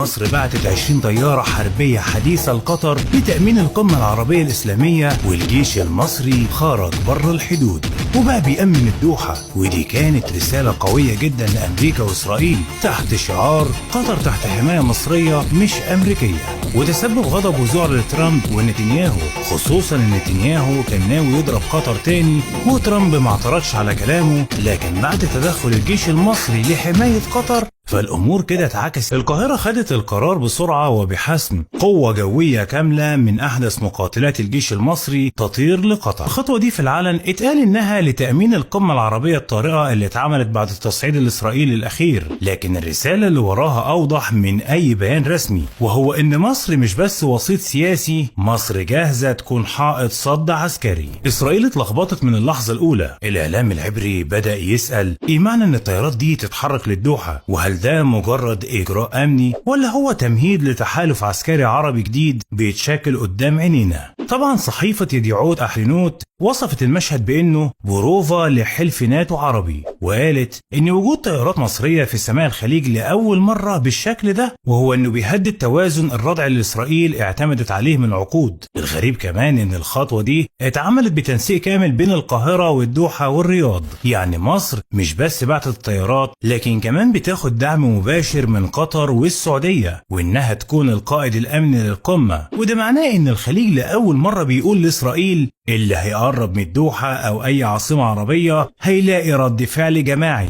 مصر بعتت 20 طيارة حربية حديثة لقطر لتأمين القمة العربية الإسلامية، والجيش المصري خرج بره الحدود وبقى بيأمن الدوحة. ودي كانت رسالة قوية جدا لأمريكا وإسرائيل تحت شعار قطر تحت حماية مصرية مش أمريكية. وتسبب غضب وذعر لترامب ونتنياهو، خصوصا ان نتنياهو كان ناوي يضرب قطر تاني، وترامب ما اعترضش على كلامه. لكن بعد تدخل الجيش المصري لحماية قطر فالأمور كده اتعكست. القاهرة خدت القرار بسرعة وبحسم، قوة جوية كاملة من أحدث مقاتلات الجيش المصري تطير لقطر. الخطوة دي في العلن اتقال إنها لتأمين القمة العربية الطارئة اللي اتعملت بعد التصعيد الإسرائيلي الأخير، لكن الرسالة اللي وراها أوضح من أي بيان رسمي، وهو إن مصر مش بس وسيط سياسي، مصر جاهزة تكون حائط صد عسكري. إسرائيل اتلخبطت من اللحظة الأولى. الإعلام العبري بدأ يسأل إيه معنى إن الطيارات دي تتحرك للدوحة، وهل ده مجرد إجراء أمني ولا هو تمهيد لتحالف عسكري عربي جديد بيتشكل قدام عينينا؟ طبعا صحيفة يديعوت أحرينوت وصفت المشهد بأنه بروفا لحلف ناتو عربي، وقالت إن وجود طيارات مصرية في سماء الخليج لأول مرة بالشكل ده وهو أنه بيهدد توازن الردع اللي إسرائيل اعتمدت عليه من عقود. الغريب كمان إن الخطوة دي اتعملت بتنسيق كامل بين القاهرة والدوحة والرياض، يعني مصر مش بس بعتت الطيارات لكن كمان بتاخد دعم مباشر من قطر والسعودية، وإنها تكون القائد الأمني للقمة. وده معناه إن الخليج لأول مرة بيقول لإسرائيل اللي هيقرب من الدوحة أو أي عاصمة عربية هيلاقي رد فعل جماعي.